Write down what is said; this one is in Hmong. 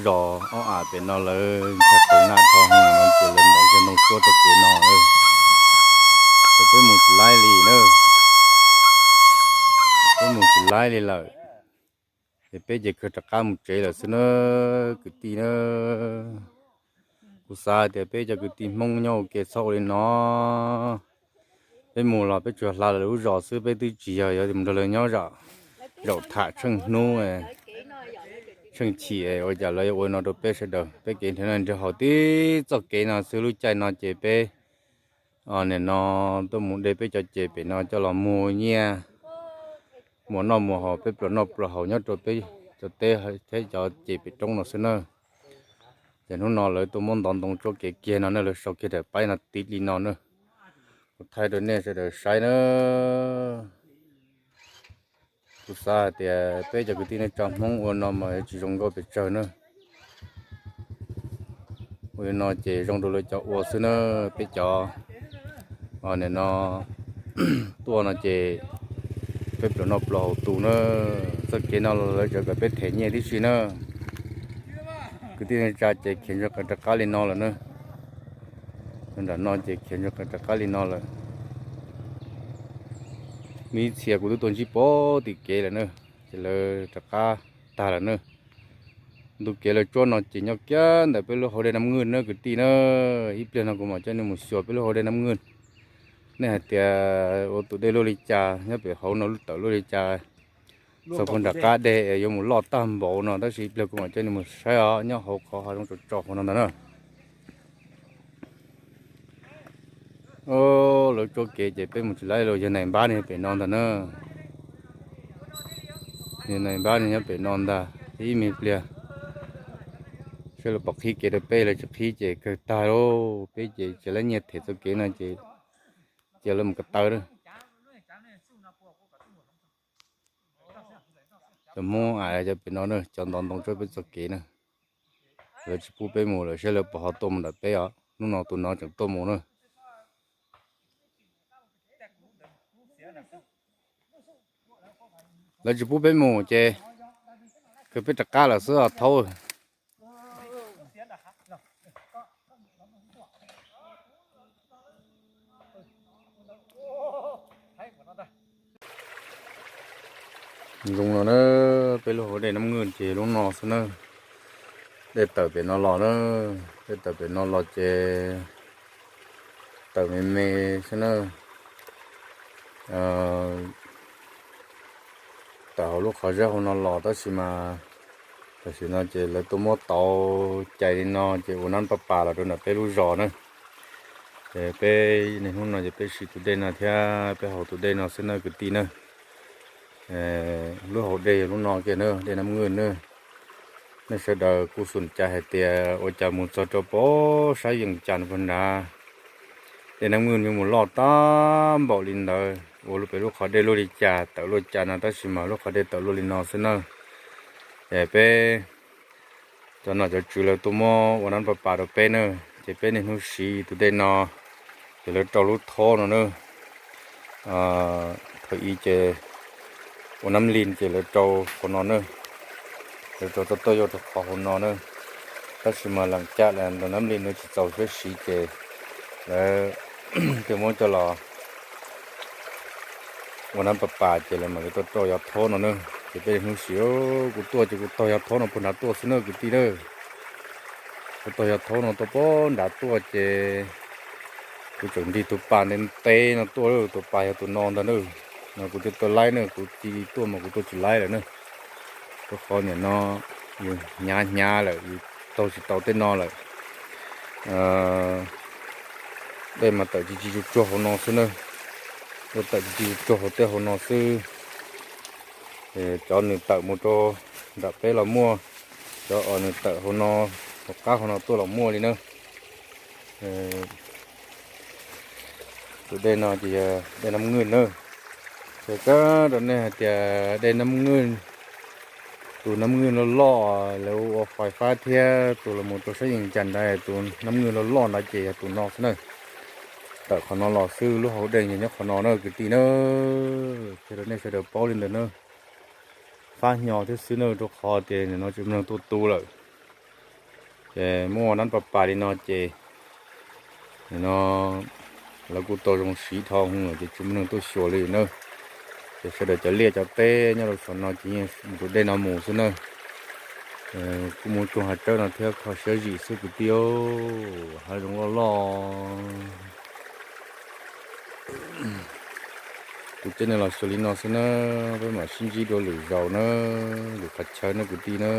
Zos ob am pem no lawv ntshai qw naj dhau hwv no ces lawv ntov cov ntoo tsuab rau kev no lawm. Ces peb mus tsis laib li na, peb mus tsis laib li lawm. Ces peb ces kawg rov qab mus tsev lawm xwb na, kwv tij na. Kuv xav tias peb cov kwv tij Hmoob nyob ua ke txhob ua li no. Peb mus los peb tsuas hla lawv lub zos xwb, peb twb tsis yog yuav mus nrog lawv nyob zaum tham tsheej hnub, tsheej chim ua cas lawv yuav ua no rau peb sawv daws. Peb kev nrhiav noj nrhiav haus tib txoj kev no xwb, lub caij no ces peb nim no tuaj mus de peb cov ces pem no coj los muag nyiaj, muag noj muag haus, peb pluas noj pluas haus nyob rau peb cov teb thiab cov ces pem roob no xwb na. Ces hnub no lawv tuaj muab ntov ntoo tsuab kev kiag no ne, lawv sau kiag daim paib no tiv li no na. Kuv thaij rau nej sawv daws saib na. Kuv xav hais tias peb cov kwv tij neej tsa Hmoob ua no mas tsis zoo nkauj pes tsawg na. Ua li no ces zoo rau lawv cov ua xwb na, peb cov nim no tuaj no ces peb pluas noj pluas haus tu na. Txoj kev no lawv tseem kom peb them nyiaj tib si na. Kwv tij neej tsa ces khiav ntshai qees rov qab li no lawm na. Nram no ces khiav ntshai qees rov qab li no lawm. Muaj ib txhia kuv twb tuaj ntsib pem tim kev lawm na, ces lawv rov qab tag lawm na. Ntu kev lawv tsuab no ces nyob kiag ntawm peb lub hauv dej Nab Nwj na kwv tij na. Ib pliag no kuv mam coj nej mus xyuas peb lub hauv dej Nab Nwj. Nej hais tias ua tus dej luaj li cas, nyob pem hauv no tawm luaj li cas, txog puag nram qab dej yuav mus loj tag npaum no, tab sis ib pliag kuv mam coj nej mus saib os, nyob hauv qhov hav zoov tsaus tsaus hauv no ntag na. Lawv tsuab kev ces peb mus tsis laib los, yawg Nais Npab nws pem no ntag na. Yawg Nais Npab nws nyob pem no ntag, ib me pliag saib lawv pom qhib kev rau peb, lawv tsis qhib ces kawg tag lauj. Peb ces tsis laib nyiaj them txoj kev no ces cia lawv mus ko taw. Cov Hmoob a, cov pem no na, cov ntov ntoo tsuab peb txoj kev na, lawv tsis pub peb mus lawm, saib lawv puas ho tuaj mus nram peb os. Hnub no tus no tseem tuaj mus na. Lawv tsis pub peb mus ces kawg peb rov qab lawm xwb os thaub. Zoo no na, peb lub hauv dej Nab Nwj ces lub no xwb na. Dej tawm pem no los na, dej tawm pem no los ces tawm me me xwb na. Tawm hauv lub qhov zeb hauv no los tab sis mas tam sim no ces lawv tuaj muab tauv cais li no ces ua nab pab pas los rau nram peb lub zos na. Ces peb niaj hnub no ces peb siv tus dej no thiab peb haus tus dej no xwb na kwv tij na. Lub hauv dej yog lub no kiag na, dej Nab Nwj na. Nej sawv daws kuj xum cai hais tias ua cas mus txog rau pem sab Yees Cas no puag nrad, dej Nab Nwj yuav mus loj tag npaum li ntawd, ua pem lub qhov dej luaj li cas tawm luaj cas no, tab sis mas lub qhov dej tawm luaj li no xwb na. Es peb cov nom cov tswv lawv tuaj muab ua nab pab pas rau peb na, ces peb niaj hnub siv tus dej no, ces lawv rau lub thob no na. Thaum ub ces ua nab li ces lawv rau hauv no na, lawv rau txoj tuaj yau rau qhov hauv no na. Tab sis mas leem caj los nab li no tsis txaus siab siv ces lawv thiaj muab coj los ua nab pab pas ces lawv mam li tuaj rau yav thob no na. Ces peb niaj hnub siv, kuv tuaj ces kuv taug yav thob no puag nrad tuaj xwb na kwv tij na. Kuv taug yav thob no tuaj puag nrad tuaj ces kuv tseem nrig tus pas ntev ntev no tuaj, tus pas yog tus no ntag na. No kuv thiaj tuaj laib na, kuv cia li tuaj mas kuv tuaj tsis laib lawm na. Rau qhov nim no yus hnyav hnyav lawm, yus taug tsis tau tej no lawm. Dej mas tawm ci ci tsuag tsuag hauv no xwb na. Dej tawm ci ci tsuag tsuag hauv tej hauv no xwb. Cov nws tawm mus rau nram peb los muaj, cov uas nws tawm hauv no, hauv qab hauv no tuaj los muaj li na. Tus dej no ces yog dej Nab Nwj na. Ces kab rau nej hais tias dej Nab Nwj, tus Nab Nwj loj loj lawv ua fais fab thiab tus los mus rau sab Yees Cas ntawd, tus Nab Nwj loj loj ntawd ces yog tus no xwb na. Tawm qhov no los xwb, lub hauv dej nyob qhov no na kwv tij na. Qhia rau nej sawv daws paub li ntawd na. Fab hnyo thiab xwb na, rau qhov tias nim no tsis muaj neeg tuaj tu lawm. Ces muaj nab pas pas li no ces nim no lawv kuj tau zoo siv dhau hwv lawm ces tsis muaj neeg tuaj xyuas li na. Ces sawv daws cov liaj cov teb nyob rau saum no ces yeej tus dej no mus xwb na. Kuj muaj tsoog hav tsawb no thiab kho siab zim xwb kwv tij, hav zoov loj loj. Kuv coj nej los xyuas li no xwb na, peb mam sib ntsib dua lwm zaus na, lwm qhov chaw na kwv tij na.